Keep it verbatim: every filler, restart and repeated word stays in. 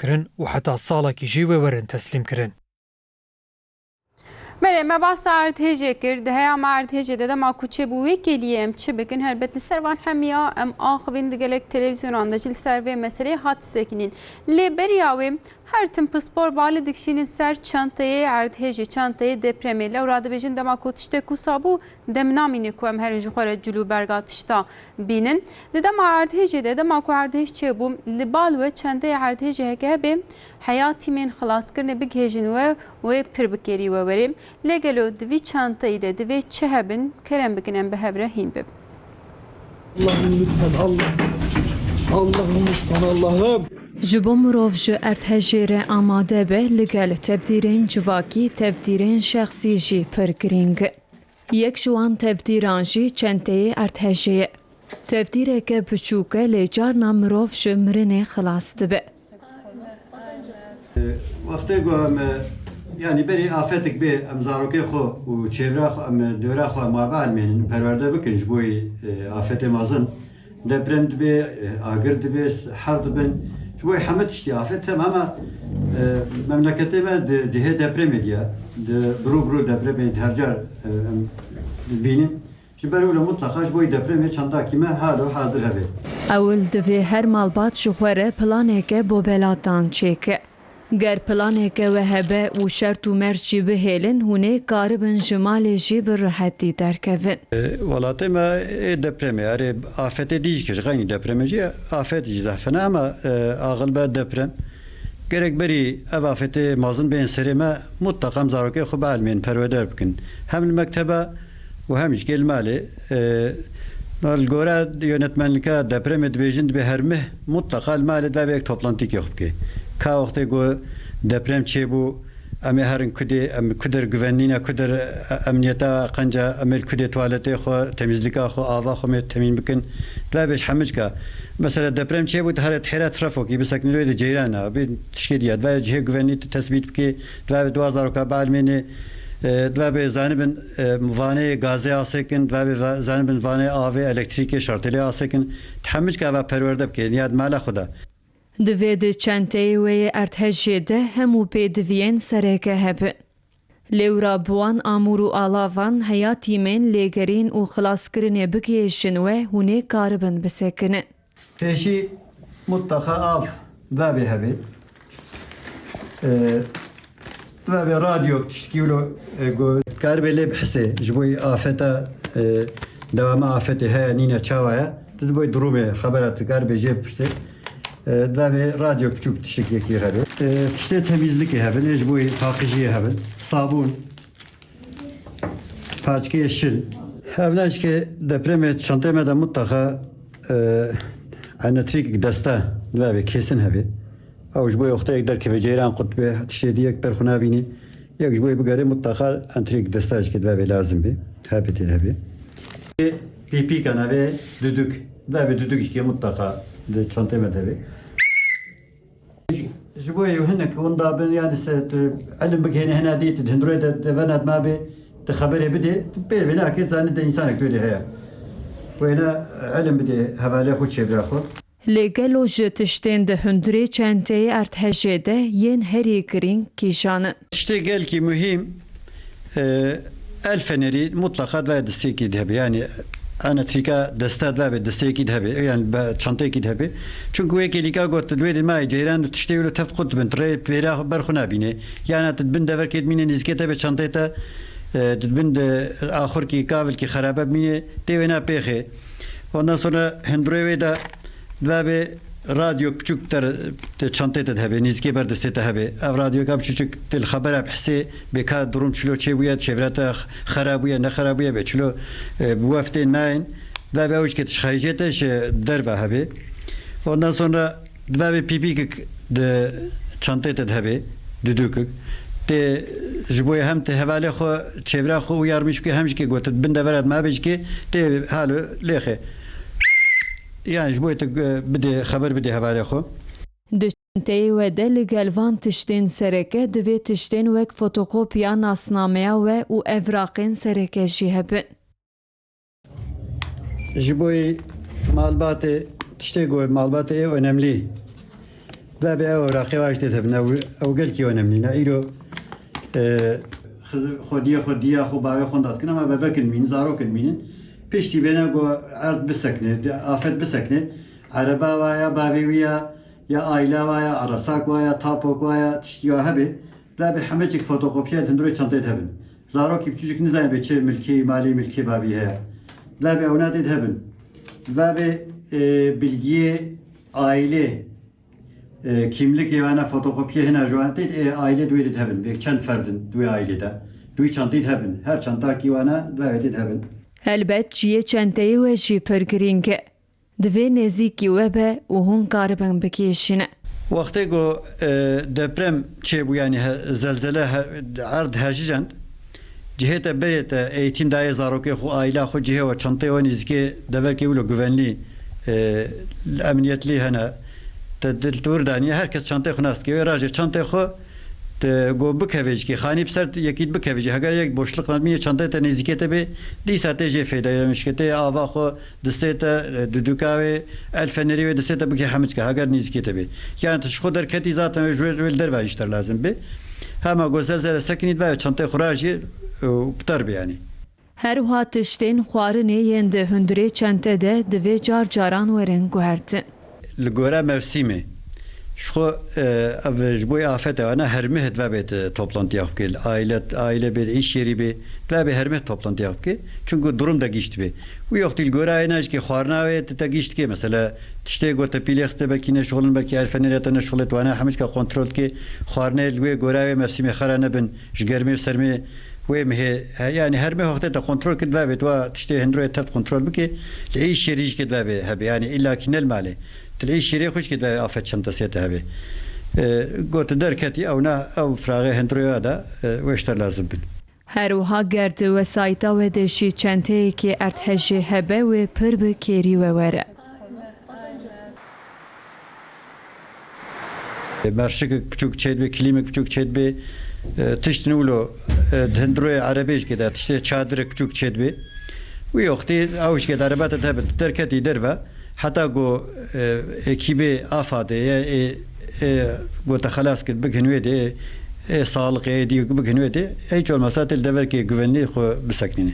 kirin û heta salekî jî wê werin teslîmkirin. Belê, me behsa erdhêjê kir. Di heyama erdhêjê de dema ku çêbû wê kêliyê em çi bikin? Helbet li ser van hemiya em axivîn, di gelek televîzyonan de jî li ser vê meseleyê hat sekinîn. Lê beriya wê her tim pispor balê dikişînin ser çanteyê erdhêjê, çanteyê depremê. Lewra dibêjin dema ku tiştek wisa bû, dem namîne ku em herin ji xwe re cil û berga tişta bînin. Di dema erdhêjê de, dema ku erdhêj çêbû, li bal we çenteyê erdhêjê heke hebe, heya tîmên xilaskirinê bigihêjin we, wê pir bi kêrî we werê. Lê gelo di vî çanteyî de divê çi hebin? Kerem bikin em bi hev re hîn bibin. Allah'ım lütfen, Allah. Allah'ım lütfen, Allah'ım. Ji bo mirov ji erdhejê re amade be, li gel tevdîrên civakî, tevdîrên şexsî jî pir girîng e. Yek ji wan tevdîran jî çenteyê erdhejê ye. Tevdîreke biçûk e, lê carna mirov ji mirinê xilas dibe. Wextê ku em, e, yanî berî afetik bê, em zarokê xwe û çêvra xwe, em, e, dewra xwe em wa bielmênin, perwerde bikin ji bo, e, afetê mezin. Deprem dibe, e, agir dibe, hel dibin. Ji bo hemû tiştî afet hema, e, memleketê me di cihê depremê de ye. Di birû birû depremê di her car, e, em dibînin. Ji ber wilo mutleqa ji bo depremê çandakî me halo hazir hebe. Ewil divê her malbat ji xwe re planeke bo belatan çêke. Ger planeke we hebe û şert û merc jî bihêlin, hûn ê karibin ji malê jî bi rihetî derkevin. E, welatê me ê depremê, erê afetê dî jî, ji xeynî depremê jî afet jî zehf e, ama, e, axilbe deprem. Gerek berî ev afetê mezin bên serê me, mutleqa em zarokê xwe bielmên, perweder bikin. Hem li mekteba û hem jî li malê, e, li gore yönetmenlika depremê dibêjin, dibê her meh mutleqa li malê divê yek toplantîkê xwe bike. Ka wextê ku deprem çêbû, em ê herin kudê, em kuder güvenlî ne, kuder, e, emniyeta qenca, em ê li kudê tuwaletê xwe, temizlika xwe, ava xwe mê temîn bikin. Divê bêj hemicka. Mesela deprem çêbû, tu here, tu hêra trafokî bisekinî wê di ceyran a, bi tişkê diya. Divê cihê güvenlî tu tesbît bike, divê bi dua zaroka bielmênê, e, divê bê zanibin, e, vanê gazê asêkin, divê bê va-, zanibin vanê avê, elektrîkê, şartelê asêkin. Tu hemicka va perwerde bike, ya di mala xwe de. Divê di çenteyê wê yê erdhejê de hemû pêdiviyên sereke hebin. Lêwra bi wan amûr û alavan heya tîmên lêgerîn û xilaskirinê bigihêjin we, hûn ê karibin bisekinin. Pêşî mutleqa av vebê hebe. E, vebê radyo tiştkî wilo, e, go-, karibê lê bihise, ji bo afeta, e, dewama afetê heye nîne çawa ye. Tu di bo durumê xebera tu karibê jê bipirse. E, divê radyo piçûk tiştekî hebe. E, tiştê temîzlikê hebin, ê ji bo paqijiyê hebin. Sabûn, paçkeyê şil. Evna jî ke depremê çanteyê me de mutleqa, e, entrîk desta divê kesin hebe. Ew ji bo wextê yek derkeve ceyran qut be, tiştê dî yek ber xwe nabînî. Yek ji bo bigere mutleqa entrîk desta jî ke divê lazim be. Hebe tê hebe. Pîpîka navê duduk. Divê duduk jî ke mutleqa di çantê me de be. Ji bo ew hinek winda bin, yanî se tu elim bigihêne hina dî, tu di hundirê de, de venat ma bê, tu xeberê bidê, tu pê vê nake zanî de însanek tu dê heye. Wêne elim bidê hevalê xwe çêvra xwe. Lê gelo ji tiştên di hundirê çenteyê erdhejê de yên herî girîng kîjan in? Tiştê gelkî muhîm, e, el fenerî mutleqa divê destêkî de hebe. Yanî, ana trîka desta divê destêkî de hebe. Yanî, be çanteyekî de hebe. Çunku wê kêlîka got, divê de mayê ceyran û tiştê wilo teft qut bin. Rê pêra ber xwe nabîne. Yana tu bin deverkê dimîne nîzikê te be çanteyê te, e, tu bin de axurkî, kavilkî xerabe bimîne, tê wêna pêxê. Ondan sonra hundirê wê de divê radyo küçük ter, te çantê te hebe, nîzikê ber destê te hebe. Ev radyoka küçük te li xebera bihsê, bê ka durum çilo çêbûye, çevre te xera bûye, ne xera bûye, bê çilo, e, bi weftê nayên. Divê ew jî ke tişxayîjê te ji derve hebe. Ondan sonra divê pîpîkik di çantê te de hebe, dudukik. Tê ji bo hem tê hevalê xwe, çêvra xwe û yarmîş bike, hem jî ke got, bin devera me be jî ke tê halo lêxe. Yan ji bo te, e, bidê, xeber bidê hevalê xwe. Di çanteyê we de li gel van tiştên sereke divê tiştên wek fotokopiya nasnameya we û evraqên sereke jî hebin. Ji bo malbatê, tiştê ku malbatê ê önemlî. Vebê ew ewraqê wa jî tê hebin, ew, ew gelkî wan nemîne. Îro, e, xwediyê xwe diya xwe bavê xwe dat kin, ama bebekin mînin, zarokin mînin. Piştî vêne ku erd bisekne, afet bisekne. Ereba wa ya bavê wî ya, ya aîla wa ya, arasak wa ya, tapok wa ya, tiştî wa hebe. Vebê hemecik fotokopiya tindurê çanteyê hebin. Zarokî biçûcik nizane bê çi milkê, malê milkê bavî heye. Vebê ewna tê hebin. Vebê, e, bilgiyê aîlê, e, kîmlikê wana fotokopiyê hina ji wan tê, e, aîlê duê did hebin. Bê çend ferdin duê aîlê de. Duê çantî did hebin. Her çantakî wana duê tê hebin. Helbet ciyê çenteyê we jî pir girîng e. Divê nêzîkî we be û hûn karibin bikêşîne. Wextê ku, e, deprem çêbû, yanî he-, zelzele he-, erd hejicand, cihê te berê te eğitim dayê zarokê xwe, aîla xwe cihê we, çanteyê we nêzîkê deverkê wilo güvenlî, e, emniyetlî hene, te dil dûr daniye, her kes çanteyê xwe nas dike. Wê rajê çanteyê xwe te go bikeve jikê, xanî bi ser yekî bikeve jî. Heger yek boşluk namînê çanteyê te nêzîkê te bê, dîsa tê jê feyda ye, mişke tê ava xwe, distê te, e, dudûka wê, el fenerî wê distê te bikê hemiçka, heger nêzîkê te bê. Yani tu ji xwe derketî zaten wê ji wê, wê li derve jî ter lazim bê. Hema go zelzele sekinî dibe, çanteyê xwe rajê, e, û bi ter bê yani. Her wiha tiştên xwarinê yên di hundirê çente de divê car caran werin guhertin. Li gora mevsîmê. Ji xwe, e, ev ji bo afete wana her meh divebê toplantiya xwe bike. Aile, aile bê, îş yerî bê, divebê her meh toplantiya xwe bike. Çunku durum de gişt bê. Wî wextî li gora êna jikê xwarina wê te gişt dike. Mesela tiştê ku te pîlê xiste belkî neşixulin, belkî el fenerê te neşixulit, wana hemû jika kontrol dike. Xwarinê li wê gora wê mevsîmê xera nebin, ji germê û sermê wê mehê, he, yani her meh wextê te kontrol kir, divebê tu wa tiştê hundirê tev kontrol bike, li êşê rî jikê divebê hebe, yani îlla kî ne li malê. Tu li êşê rê xwe jikê divebê afet çentasê te hebe. E, got derketî, ew na, ew firaxê hundirê ya da, e, wê ji te lazim bin. Her wiha ger di wesayîta we de jî çenteyekî erdhejê hebe, wê pir bi kêrî we were. Merşikek piçûk çêdibê, kilîmek piçûk çêdibê, e, tiştin wilo, e, di hundirê erebê jikê de tiştê çadirek piçûk çêdibê. Wî wextî ew jikê de ereba te hebin, derketî derve, heta ku, e, ekîbê AFADê ye, ê, ê, ku te xelas kir, bighin wê dê, ê, sağlık, ê, dî bighin wê dê, hiç olmasa te li deverkê güvenlî xwe biseknîne.